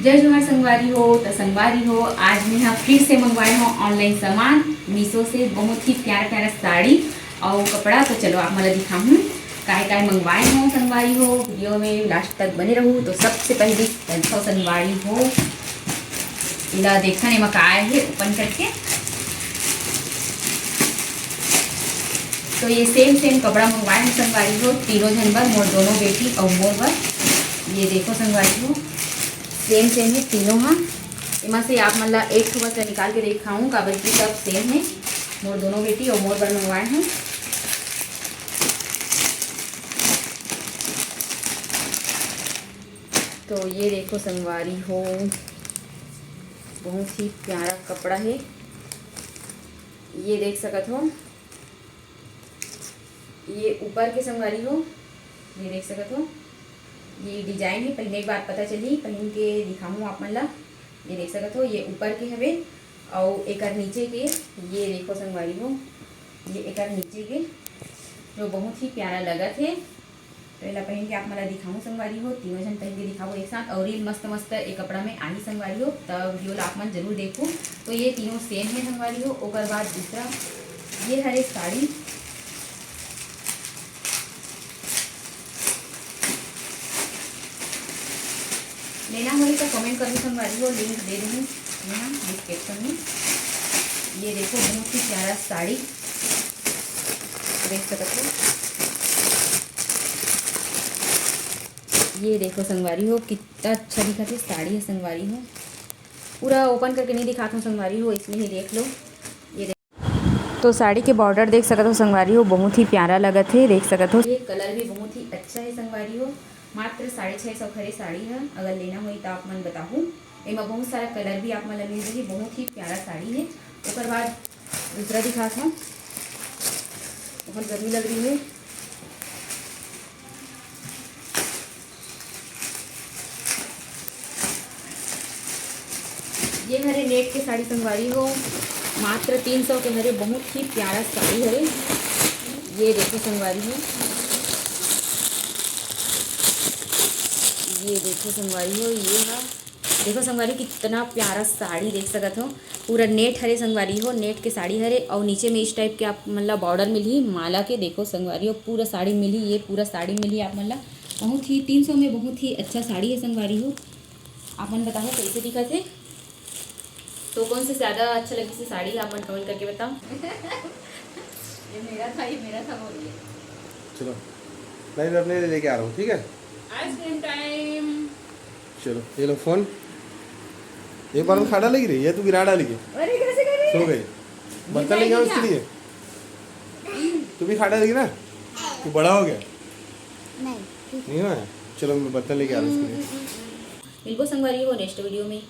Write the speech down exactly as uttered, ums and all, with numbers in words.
जय जोहार संगवारी हो। त संगवारी हो, आज मैं ह फिर से मंगवाए हो ऑनलाइन सामान मीशो से, बहुत ही प्यारा प्यारा साड़ी और कपड़ा। तो चलो आप मन ला दिखाहूँ काय काय मंगवाए हो संगवारी हो। वीडियो में लास्ट तक बने रहू। तो सबसे पहले देखो संगवारी हो, इला देखन एमा का आए हे ओपन करके। तो ये सेम सेम कपड़ा मंगवाए हैं संगवारी हो, तीनों झन बर, मोर दोनों बेटी और मोर बर। ये देखो संगवारी हो, सेम सेम है तीनों हा। एमा से आप मन ला एक ठो बस निकाल के दिखाऊं, काबर कि सब सेम है। मोर दोनों बेटी और मोर बर मंगवाए हैं। तो ये देखो संगवारी हो, बहुत ही प्यारा कपड़ा है। ये देख सकत हो, ये ऊपर के संगवारी हो, ये देख सकत हो, ये डिजाइन है। पहने के बाद पता चली, पहन के दिखाऊँ आप मन ला। ये देख सकत हो, ये ऊपर के हवे, और एकर नीचे के, ये देखो संगवारी हो, ये एकर नीचे के, जो बहुत ही प्यारा लगत है। तो एला पहन के आप मन ला दिखाऊँ संगवारी हो, तीनों झन पहन के दिखाओ एक साथ। और ये मस्त मस्त एक कपड़ा में आही संगवारी हो, तब वीडियो ला आप मन जरूर देखो। तो ये तीनों सेम है संगवारी हो। ओकर बाद दूसरा ये हरे साड़ी, लेना होही तो कमेंट करहू संगवारी हो, लिंक दे दूँगी यहाँ डिस्क्रिप्शन में। ये देखो बहुत ही प्यारा साड़ी देख सकत हो। ये देखो संगवारी हो, कितना अच्छा दिखत है साड़ी है संगवारी हो। पूरा ओपन करके नहीं दिखात हूँ संगवारी हो, इसमें ही देख लो। ये देख, तो साड़ी के बॉर्डर देख सकत हो संगवारी हो, बहुत ही प्यारा लगत है, देख सकत हो। ये कलर भी बहुत ही अच्छा है संगवारी हो। मात्र साढ़े छः सौ खरे साड़ी है, अगर लेना होही तो आप मन बताहू। एमा बहुत सारा कलर भी आप मन ला मिल जाही, बहुत ही प्यारा साड़ी है। ओकर बाद दूसरा दिखात हूँ, बहुत गर्मी लग रही है। ये हरे नेट के साड़ी संगवारी हो, मात्र तीन सौ के हरे, बहुत ही प्यारा साड़ी हरे। ये देखो संगवारी हो, ये देखो संगवारी हो, ये हा, देखो संगवारी, कितना प्यारा साड़ी देख सकत हो। पूरा नेट हरे संगवारी हो, नेट के साड़ी हरे, और नीचे में इस टाइप के आप मन ला बॉर्डर मिलही माला के। देखो संगवारी हो, पूरा साड़ी मिलही, ये पूरा साड़ी मिलही आप मन ला। बहुत ही तीन सौ में बहुत ही अच्छा साड़ी है संगवारी हो। आप मन बताओ कैसे दिखत है, तो कौन से ज़्यादा अच्छा लगिस साड़ी, आप मन कमेंट करके बताओ। ये मेरा था, ये मेरा था, बोलिए। चलो, मैं भी अपने लिए लेके आ रहा हूँ, ठीक है? Ice cream time. चलो, ये लो फोन। एक बार में खा डालेगी रे, ये तू गिरा डालेगी। अरे, कैसे कर रही है? सो गई। बर्तन लेके आओ इसके लिए। तू भी खा डालेगी ना, तू बड़ा हो गया। नहीं। नहीं हुआ है? चलो, मैं बर्तन लेके आ रहा हूँ इसके लिए। मिलबो संगवारी हो नेक्स्ट वीडियो में।